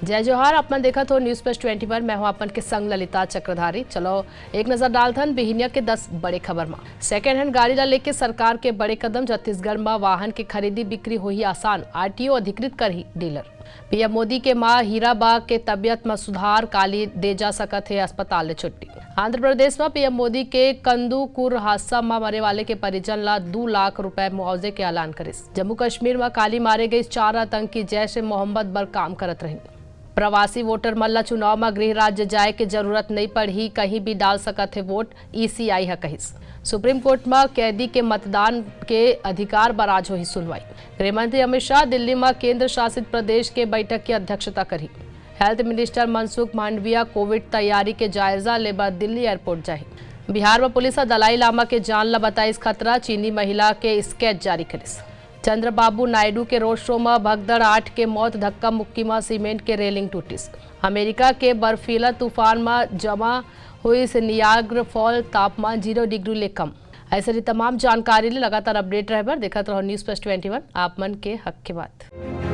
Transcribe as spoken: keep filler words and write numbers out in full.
जय जोहार, आप मन देखत हो News Plus Twenty One। मैं हूं आप मन के संग ललिता चक्रधारी। चलो एक नजर डालथन बिहिनिया के दस बड़े खबर मा। सेकेंड हैंड गाड़ी ला लेके सरकार के बड़े कदम। छत्तीसगढ़ मा वाहन के खरीदी बिक्री होही आसान, आरटीओ अधिकृत करही डीलर। पीएम मोदी के मां हीराबा के तबियत म सुधार, काली दे जा सकत हे अस्पताल ले छुट्टी। आंध्र प्रदेश म पीएम मोदी के कंदुकूर हादसा म मरे वाले के परिजन ला दू लाख रुपए मुआवजे के ऐलान करिस। जम्मू कश्मीर म काली मारे गइस चार आतंकी, जैश ए मोहम्मद बर काम करत रहिन। प्रवासी वोटर मन ला चुनाव म गृह राज्य जाए के जरूरत नइ पड़ही, कहीं भी डाल सकत हे वोट, ईसीआई ह कहिस। सुप्रीम कोर्ट म कैदी के मतदान के अधिकार बर आज होही सुनवाई। गृह मंत्री अमित शाह दिल्ली म केंद्र शासित प्रदेश के बैठक के अध्यक्षता करही। Health minister Mansukh Mandaviya Covid तैयारी के जायजा ले बर दिल्ली एयरपोर्ट जाही। बिहार म पुलिस ह दलाई लामा के जान ल बताइस खतरा, चीनी महिला के स्केच जारी करिस। चंद्रबाबू नायडू के रोड शो म भगदड़, आठ के मौत, धक्का मुक्की म सीमेंट के रेलिंग टूटिस। अमेरिका के बर्फीला तूफान म जमा होइस नियाग्रा फॉल, तापमान जीरो डिग्री ले कम। ऐसे ही तमाम जानकारी ले लगातार अपडेट रहे बर देखत रहो News Plus Twenty One, आप मन के हक के बात।